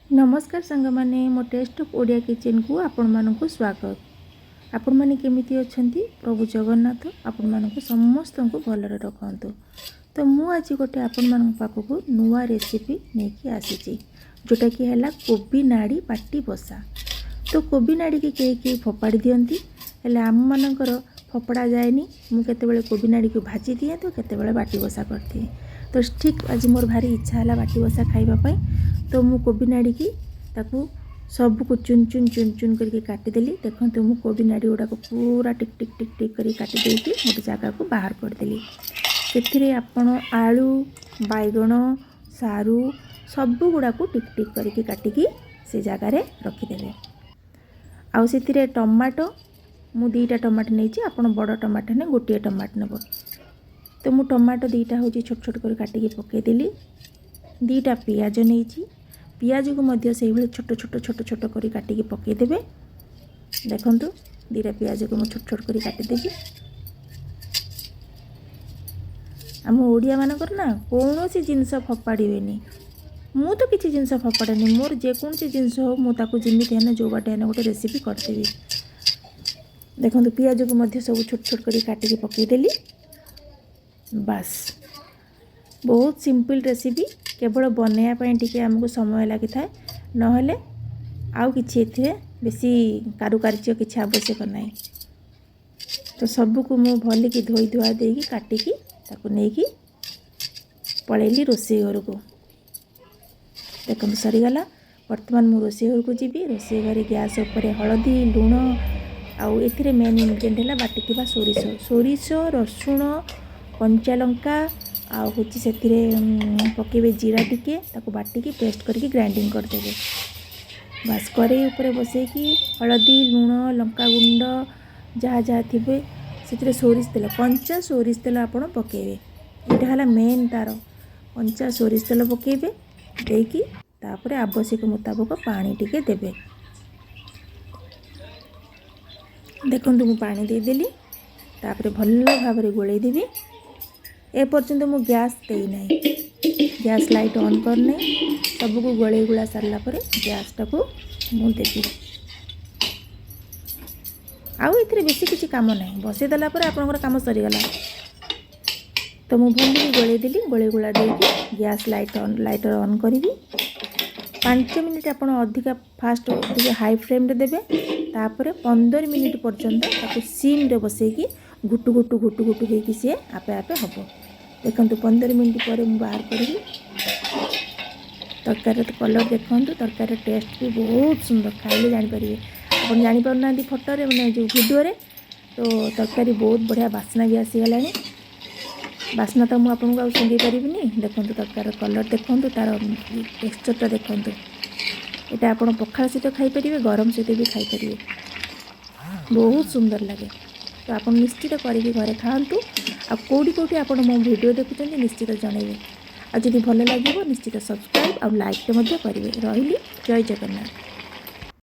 ନମସ୍କାର ସାଙ୍ଗମାନେ, ମୋ ଟେଷ୍ଟ ଅଫ୍ ଓଡ଼ିଆ କିଚେନ୍କୁ ଆପଣମାନଙ୍କୁ ସ୍ୱାଗତ। ଆପଣମାନେ କେମିତି ଅଛନ୍ତି? ପ୍ରଭୁ ଜଗନ୍ନାଥ ଆପଣମାନଙ୍କୁ ସମସ୍ତଙ୍କୁ ଭଲରେ ରଖନ୍ତୁ। ତ ମୁଁ ଆଜି ଗୋଟେ ଆପଣମାନଙ୍କ ପାଖକୁ ନୂଆ ରେସିପି ନେଇକି ଆସିଛି, ଯେଉଁଟାକି ହେଲା କୋବି ନାଡ଼ି ବାଟି ବସା। ତ କୋବି ନାଡ଼ିକି କେହି କେହି ଫୋପାଡ଼ି ଦିଅନ୍ତି, ହେଲେ ଆମମାନଙ୍କର ଫୋପଡ଼ା ଯାଏନି। ମୁଁ କେତେବେଳେ କୋବି ନାଡ଼ିକୁ ଭାଜି ଦିଏ ତ କେତେବେଳେ ବାଟି ବସା କରିଦିଏ। ତ ଠିକ୍ ଆଜି ମୋର ଭାରି ଇଚ୍ଛା ହେଲା ବାଟି ବସା ଖାଇବା ପାଇଁ। ତ ମୁଁ କୋବି ନାଡ଼ିକି ତାକୁ ସବୁକୁ ଚୁନ ଚୁନ ଚୁନ ଚୁନ କରିକି କାଟିଦେଲି। ଦେଖନ୍ତୁ, ମୁଁ କୋବି ନାଡ଼ି ଗୁଡ଼ାକ ପୁରା ଟିକ୍ ଟିକ୍ ଟିକ୍ ଟିକ୍ କରିକି କାଟି ଦେଇକି ଗୋଟେ ଜାଗାକୁ ବାହାର କରିଦେଲି। ସେଥିରେ ଆପଣ ଆଳୁ, ବାଇଗଣ, ସାରୁ ସବୁ ଗୁଡ଼ାକୁ ଟିକ୍ ଟିକ୍ କରିକି କାଟିକି ସେ ଜାଗାରେ ରଖିଦେବେ। ଆଉ ସେଥିରେ ଟମାଟୋ, ମୁଁ 2ଟା ଟମାଟୋ ନେଇଛି। ଆପଣ ବଡ଼ ଟମାଟୋ ହେଲେ ଗୋଟିଏ ଟମାଟୋ ନେବ। ତ ମୁଁ ଟମାଟୋ 2ଟା ହେଉଛି ଛୋଟ ଛୋଟ କରି କାଟିକି ପକାଇଦେଲି। 2ଟା ପିଆଜ ନେଇଛି। ପିଆଜକୁ ମଧ୍ୟ ସେଇଭଳି ଛୋଟ ଛୋଟ ଛୋଟ ଛୋଟ କରି କାଟିକି ପକାଇଦେବେ। ଦେଖନ୍ତୁ, 2ଟା ପିଆଜକୁ ମୁଁ ଛୋଟ ଛୋଟ କରି କାଟିଦେବି। ଆମ ଓଡ଼ିଆମାନଙ୍କର ନା କୌଣସି ଜିନିଷ ଫୋପାଡ଼ିବେନି। ମୁଁ ତ କିଛି ଜିନିଷ ଫୋପାଡ଼େନି। ମୋର ଯେକୌଣସି ଜିନିଷ ହେଉ, ମୁଁ ତାକୁ ଯେମିତି ହେଲେ, ଯେଉଁ ବାଟେ ହେଲେ ଗୋଟେ ରେସିପି କରିଦେବି। ଦେଖନ୍ତୁ, ପିଆଜକୁ ମଧ୍ୟ ସବୁ ଛୋଟ ଛୋଟ କରି କାଟିକି ପକାଇଦେଲି। ବାସ୍, ବହୁତ ସିମ୍ପଲ୍ ରେସିପି। କେବଳ ବନେଇବା ପାଇଁ ଟିକେ ଆମକୁ ସମୟ ଲାଗିଥାଏ, ନହେଲେ ଆଉ କିଛି ଏଥିରେ ବେଶୀ କାରୁକାର୍ଯ୍ୟ କିଛି ଆବଶ୍ୟକ ନାହିଁ। ତ ସବୁକୁ ମୁଁ ଭଲିକି ଧୋଇ ଧୁଆ ଦେଇକି, କାଟିକି ତାକୁ ନେଇକି ପଳେଇଲି ରୋଷେଇ ଘରକୁ। ଦେଖନ୍ତୁ, ସରିଗଲା। ବର୍ତ୍ତମାନ ମୁଁ ରୋଷେଇ ଘରକୁ ଯିବି। ରୋଷେଇ ଘରେ ଗ୍ୟାସ୍ ଉପରେ ହଳଦୀ, ଲୁଣ ଆଉ ଏଥିରେ ମେନ୍ ଇନଗ୍ରିଡ଼ିଏଣ୍ଟ ହେଲା ବାଟିଥିବା ସୋରିଷ। ସୋରିଷ, ରସୁଣ, କଞ୍ଚା ଲଙ୍କା ଆଉ ହେଉଛି ସେଥିରେ ପକାଇବେ ଜିରା ଟିକେ। ତାକୁ ବାଟିକି ପେଷ୍ଟ କରିକି ଗ୍ରାଇଣ୍ଡିଙ୍ଗ କରିଦେବେ। ବାସ୍, କରେଇ ଉପରେ ବସେଇକି ହଳଦୀ, ଲୁଣ, ଲଙ୍କାଗୁଣ୍ଡ ଯାହା ଯାହା ଥିବେ, ସେଥିରେ ସୋରିଷ ତେଲ, କଞ୍ଚା ସୋରିଷ ତେଲ ଆପଣ ପକାଇବେ। ଏଇଟା ହେଲା ମେନ୍ ତା'ର। କଞ୍ଚା ସୋରିଷ ତେଲ ପକାଇବେ, ଦେଇକି ତାପରେ ଆବଶ୍ୟକ ମୁତାବକ ପାଣି ଟିକେ ଦେବେ। ଦେଖନ୍ତୁ, ମୁଁ ପାଣି ଦେଇଦେଲି। ତାପରେ ଭଲ ଭାବରେ ଗୋଳେଇ ଦେବି। ଏପର୍ଯ୍ୟନ୍ତ ମୁଁ ଗ୍ୟାସ୍ ଦେଇନାହିଁ, ଗ୍ୟାସ୍ ଲାଇଟ୍ ଅନ୍ କରିନାହିଁ। ସବୁକୁ ଗୋଳେଇ ଗୁଳା ସାରିଲା ପରେ ଗ୍ୟାସ୍ଟାକୁ ମୁଁ ଦେବି। ଆଉ ଏଥିରେ ବେଶୀ କିଛି କାମ ନାହିଁ। ବସେଇ ଦେଲା ପରେ ଆପଣଙ୍କର କାମ ସରିଗଲା। ତ ମୁଁ ଭଲିକି ଗୋଳେଇ ଦେଲି। ଗୋଳେଇ ଗୋଳା ଦେଇକି gas light on, lighter on କରିବି। 5 ମିନିଟ୍ ଆପଣ ଅଧିକା ଫାଷ୍ଟ ଟିକେ ହାଇ ଫ୍ଲେମ୍ରେ ଦେବେ। ତାପରେ 15 ମିନିଟ୍ ପର୍ଯ୍ୟନ୍ତ ତାକୁ ସିମ୍ରେ ବସେଇକି ଘୁଟୁ ଘୁଟୁ ଘୁଟୁ ଘୁଟୁ ହେଇକି ସିଏ ଆପେ ଆପେ ହେବ। ଦେଖନ୍ତୁ, 15 ମିନିଟ୍ ପରେ ମୁଁ ବାହାର କରିବି। ତରକାରୀର କଲର୍ ଦେଖନ୍ତୁ, ତରକାରୀର ଟେଷ୍ଟ ବି ବହୁତ ସୁନ୍ଦର। ଖାଇଲେ ଜାଣିପାରିବେ। ଆପଣ ଜାଣିପାରୁନାହାନ୍ତି ଫଟୋରେ, ମାନେ ଯେଉଁ ଭିଡ଼ିଓରେ। ତ ତରକାରୀ ବହୁତ ବଢ଼ିଆ ବାସ୍ନା ବି ଆସିଗଲାଣି। ବାସ୍ନା ତ ମୁଁ ଆପଣଙ୍କୁ ଆଉ ଶୁଙ୍ଘେଇ ପାରିବିନି। ଦେଖନ୍ତୁ, ତରକାରୀର କଲର୍ ଦେଖନ୍ତୁ, ତା'ର ଟେକ୍ସଚର୍ଟା ଦେଖନ୍ତୁ। ଏଇଟା ଆପଣ ପଖାଳ ସହିତ ଖାଇପାରିବେ, ଗରମ ସହିତ ବି ଖାଇପାରିବେ। ବହୁତ ସୁନ୍ଦର ଲାଗେ। ତ ଆପଣ ନିଶ୍ଚିତ କରିକି ଘରେ ଖାଆନ୍ତୁ। ଆଉ କେଉଁଠି କେଉଁଠି ଆପଣ ମୋ ଭିଡ଼ିଓ ଦେଖୁଛନ୍ତି, ନିଶ୍ଚିତ ଜଣାଇବେ। ଆଉ ଯଦି ଭଲ ଲାଗିବ, ନିଶ୍ଚିତ ସବସ୍କ୍ରାଇବ୍ ଆଉ ଲାଇକ୍ଟେ ମଧ୍ୟ କରିବେ। ରହିଲି, ଜୟ ଜଗନ୍ନାଥ।